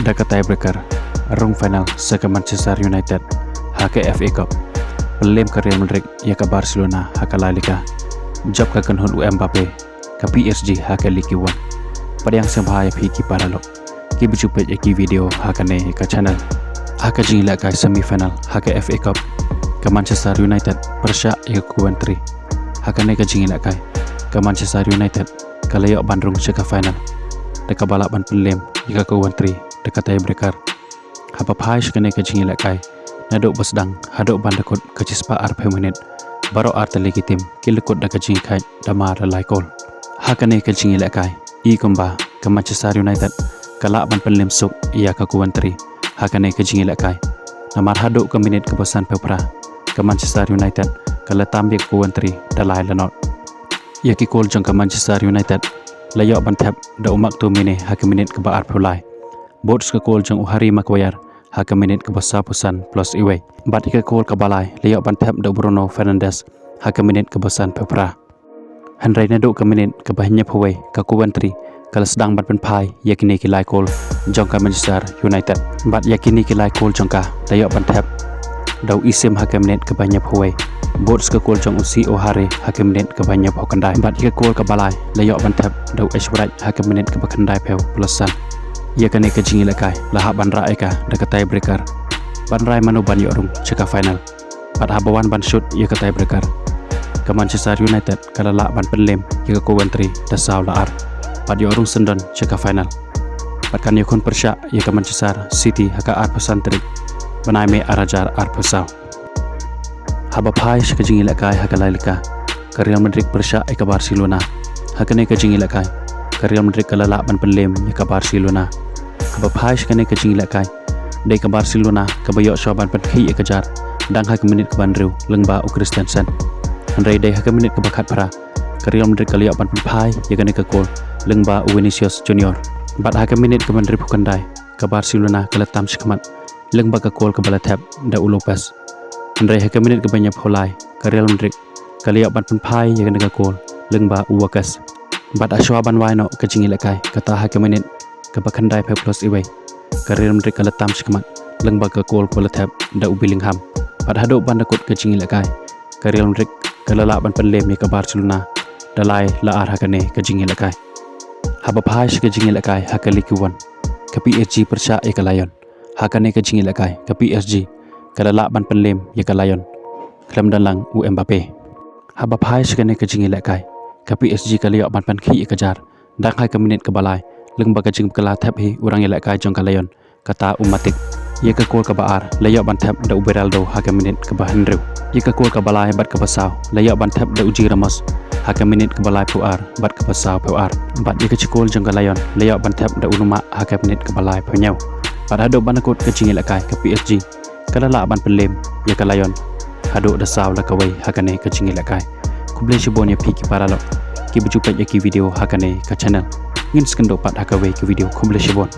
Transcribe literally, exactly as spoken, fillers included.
da ka tiebreaker, rung final sa ka Manchester United ha ka F A Cup. Pynlem ka Real Madrid ïa ka Barcelona ha ka lailieh ka. Jop ka kynhun u Mbappe ka P S G ha ka Ligue one. Pdiang sngewbha ïa phi ki paralok kiba ju peit ïa ki video ha kane ka channel. Ha ka jingïalehkai semi final ha ka F A Cup, ka Manchester United pyrshah ïa ka Coventry. Ha kane ka jingïalehkai, ka Manchester United ka la ïoh ban rung sha ka final da kaba lah ban pynlem ïa ka Coventry da ka tiebreaker. Haba phai sha kane ka jingïalehkai, naduh ba sdang haduh ban da kut ka shispah arphew minit, baroh artylli ki tim ki la kut da ka jingkhaid da mar lai kol. Ha kane ka jingïalehkai, i kumba ka Manchester United ka lah ban pynlem suk ïa ka Coventry ha kane ka jingïalehkai. Namar haduh ka minit kaba sanphew phra, ka Manchester United ka la tam ïa ka Coventry da lai la nod. Ïa ki kol jong ka Manchester United la ïoh ban thep da u McTominay ha ka minit kaba arphew lai. Bud sa ka kol jong u Harry Maguire ha ka minit kaba sawphew san plus iwei. Bad ïa ka kol kaba lai la ïoh ban thep da u Bruno Fernandes ha ka minit kaba sanphew phra. Hynrei naduh ka minit kaba hynñiewphew wei, ka Coventry ka la sdang ban pynphai ïa kine ki lai kol jong ka Manchester United. Bad ïa kine ki lai kol jong ka la ïoh ban thep da u Issem ha ka minit kaba hynñiewphew wei. Bud sa ka kol jong u Sio Hare ha ka minit kaba hynñiewphew khyndai. Bad ïa ka kol kaba lai la ïoh ban thep da u Ash Wright ha ka minit kaba khyndaiphew plus san. Ïa kane ka jingïalehkai la hap ban rah ïa ka da ka tiebreaker ban rai mano ban ïoh rung sha ka final. Bad haba wan ban shut ïa ka tiebreaker, ka Manchester United ka la lah ban pynlem ïa ka Coventry da saw la ar bad ïoh rung syndon sha ka final. Bad kan ïakhun pyrshah ïa ka Manchester City ha ka arphew san tarik bnai May arhajar arphew saw. Haba phai sha ka jingïalehkai ha ka lailieh ka, ka Real Madrid pyrshah ïa ka Barcelona. Ha kane ka jingïalehkai, ka Real Madrid ka la lah ban pynlem ïa ka Barcelona. Haba phai sha kane ka jingïalehkai, dei ka Barcelona kaba ïoh shuwa ban pynkhih ïa ka jar dang ha ka minit kaba hynriew lyngba u Christensen. Hynrei dei ha ka minit kaba khatphra, ka Real Madrid ka la ïoh ban pynphai ïa kane ka kol lyngba u Vinicius Junior. Bad ha ka minit kaba hynriewphew khyndai, ka Barcelona ka la tam shakhmat lyngba ka kol kaba la thep da u Lopez. Hynrei ha ka minit kaba hynñiewphew lai, ka Real Madrid ka la ïoh ban pynphai ïa kane ka kol lyngba u Vázquez. Bad ha shuwa ban wai noh ka jingïalehkai, kata ha ka minit kaba khyndaiphew plus iwei, ka Real Madrid ka la tam shakhmat lyngba ka kol kaba la thep da u Bellingham. Bad haduh ban da kut ka jingïalehkai, ka Real Madrid ka la lah ban pynlem ïa ka Barcelona da lai la ar ha kane ka jingïalehkai. Haba phai sha ka jingïalehkai ha ka Ligue one, ka P S G pyrshah ïa ka Lyon. Ha kane ka jingïalehkai, ka P S G ka la lah ban pynlem ïa ka Lyon khlem don lang u Mbappe. Haba phai sha kane ka jingïalehkai, ka P S G ka la ïoh ban pynkhih ïa ka jar dang ha ka minit kaba lai lyngba ka jingpynkhlad thep hi u rangïalehkai jong ka Lyon, kata u Matip. Ïa ka kol kaba ar la ïoh ban thep da u Beraldo ha ka minit kaba hynriew. Ïa ka kol kaba lai bad kaba saw la ïoh ban thep da u G Ramos ha ka minit kaba laiphew ar bad kaba sawphew ar. Bad ïa ka shi kol jong ka Lyon la ïoh ban thep da u Ntamack ha ka minit kaba laiphew hynñiew. Bad haduh ban da kut ka jingïalehkai, ka P S G ka la lah ban pynlem ïa ka Lyon haduh da saw la kawei ha kane ka jingïalehkai. Khublei shibun ïa phi ki paralok kiba ju peit ïa ki video ha kane ka channel. Ngin sa ïakynduh pat ha kawei ka video. Khublei shibun.